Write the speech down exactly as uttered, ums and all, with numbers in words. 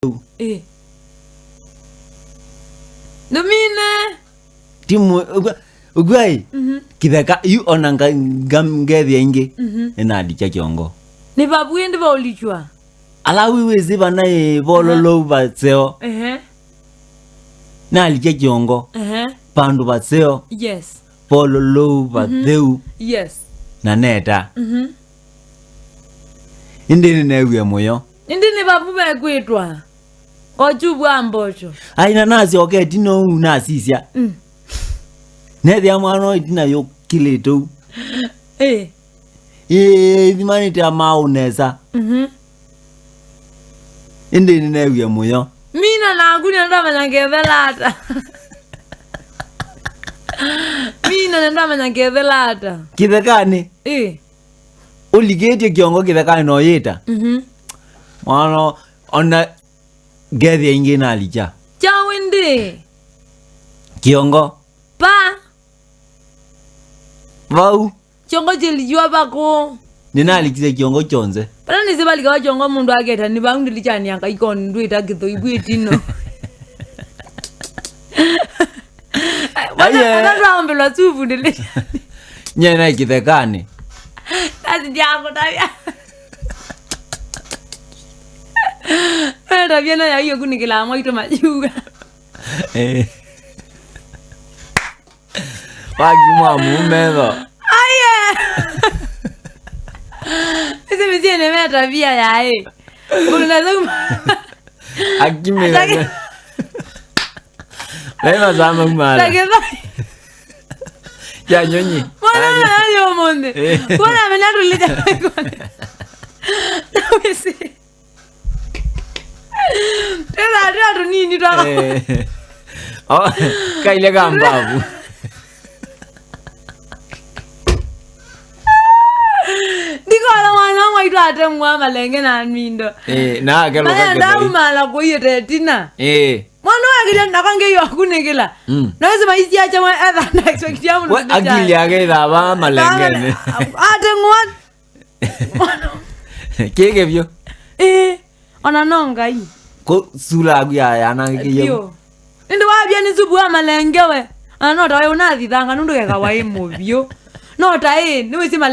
Ĩ. Ndũmine. Timu, ũkw'a-, ũkw'a ĩ, mhm, kĩtheka, yu ona nga-, nga-, ngethĩa ingĩ, mhm, nĩnalikya kĩongo. Nĩ vavu ĩndĩ vaũlikywa? Ala wĩwĩsĩ vana ĩ, vololou, aha, vaseo. Ehe. Nalikya kĩongo. Ehe. Vandũ vaseo. Yes. Vololou, mhm, vatheu. Yes. Na neta. Mhm. Ĩndĩ nĩneewie mũyo. Ĩndĩ nĩ vavu vekwĩtwa. Kochuvu wa mbocho. Ai, na nasyoka ĩtina ũu nasisya. Mm. Nethĩa mwana ũyũ ĩtina yũkĩlĩte ũu. Ĩ. Ĩ, ĩthimanĩte amaũ nesa. Mhm. Ĩndĩ nĩneewie mũyo. Mina naku nĩndamanya ngethela ata. Mina nĩndamanya ngethela ata. Kĩthekanĩ? Ĩ. Ũlikĩtye kĩongo kĩthekanĩ na ũyĩta. Mhm. Mwana, ona ngethĩa ingĩ nalikya. Kyaũ ĩndĩ? Kĩongo. Pa. Vau. Kĩongo kĩlikywa vakũ. Nĩnalikisye kĩongo kyonthe. Pala nĩsĩ valikawa kĩongo mũndũ aketa nĩ vau ndĩlikyani ya kaikoni ndwĩta kĩthũivu ĩtino. Aye. Ata twaombelwa suvu ndĩlikyani. Nye naĩ kĩthekanĩ. Nasi ndiakũtavya. Natavya na yaiyo kunĩkĩlaa mwaitũ majuga. Eh. Waki mwa mumetho. Aye. Ese misiene me tabia yae. Kuna zuma. Akimega. Atake- Laiva sama mara. Takeva. Ya nyonyi. Mwana ayo monde. Eh. Kuna mena tulija. Nawisi. Twĩthaa twĩ atũnini twa- Eh. Oh, kaile ka mbavu. Ndikola mwana wa mwaitũ atemwa malenge na mindo. Eh, na akelo. Maya kaile. Ndaumala kuiye tetina. Eh. Mwana wakile nakonge yo kunekela. Mm. Nawezi maisi acha mwa etha na expect ya mũndũ. We, akili yake ĩthava malengene. Atemwa. Kĩkĩ vyũ. Ĩĩ, ona no Ngai. Kũ sura yaku ya, yanangĩkĩie. Vyũ. Ĩndĩ wavya nĩ supu wa malenge we. Ona no ta we ũnathithanga nũndũ keka waĩ mũvyũ. No ta ĩ, nĩwĩsĩ malenge.